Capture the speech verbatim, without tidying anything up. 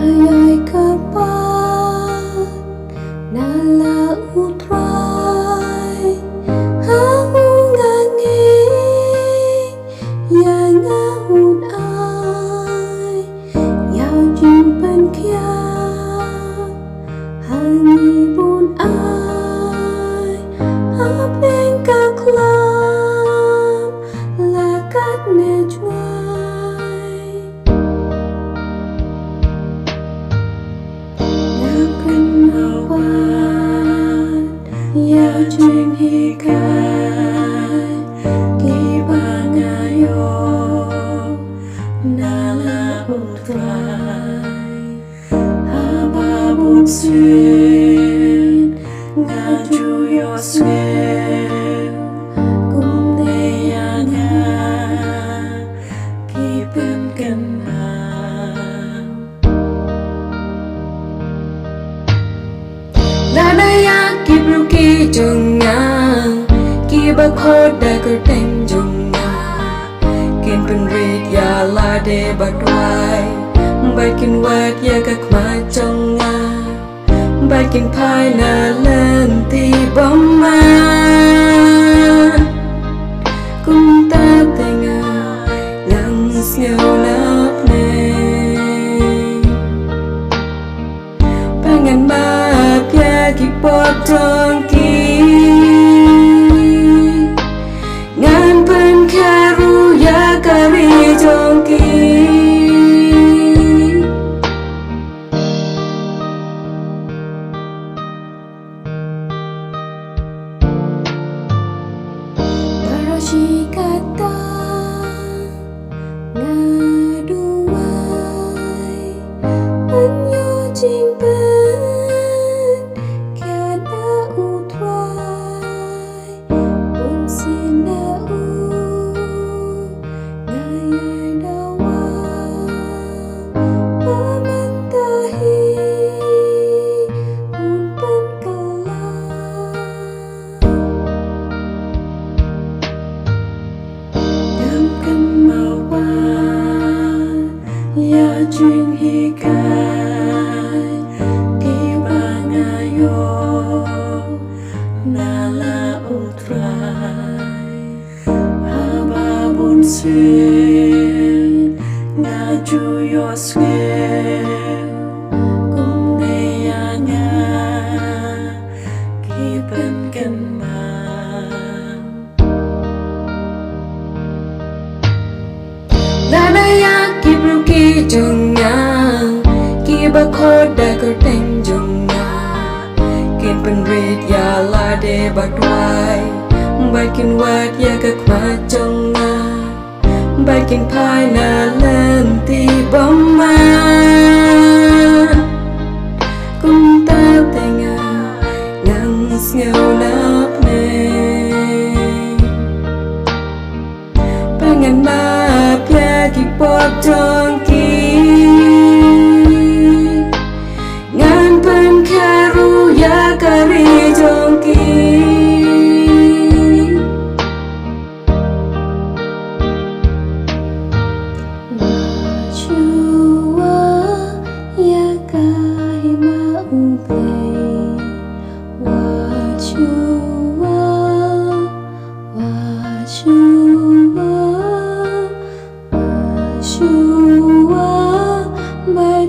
Ïai kyrpad na la U Trai, ha u nga ngeit, ïa nga un ai ïa u jingpynkhiah. Ha ngi bun ai, ha pdeng ka khlam la katne jngai. Nga kynmaw pat ïa u jinghikai kiba nga ïoh na la U Trai. Haba bun sien nga ju ïohsngew kumne ïa nga ki pynkynmaw. Lada ïa ki briew ki jong nga kiba khot da kyrteng jong nga, kin pynrit ïa lade ba duwai, bad kin wad ïa ka khmat jong nga, bad kin phai na lynti bymman. Kumta te nga ngan sngew na pdeng. Ba ngan map ïa ki pop jong ki, ngan pynkhiah ruh ïa ka ri jong ki. Baroh shi katta nga duwai, pynïoh jingpynkhiah da U Trai. Bun sien na u nga ïai dawa, ba mynta hi un pynkylla. Ngam kynmaw pat ïa jinghikai kiba nga ïoh na la U Trai. Haba bun sien nga ju ïohsngew kumne ïa nga ki pynkynmaw. Lada ïa ki briew ki jong nga kiba khot da kyrteng jong nga, kin pynrit ïa lade ba duwai, bad kin wad ïa ka khmat jong nga, bad kin phai na lynti bymman. Kumta te nga ngan sngew na pdeng. Ba ngan map ïa ki pop jong ki, ngan pynkhiah ruh ïa ka ri jong ki. Wat shuwa ïa ka hima U Blei. Wat shuwa, wat shuwa, wat shuwa bad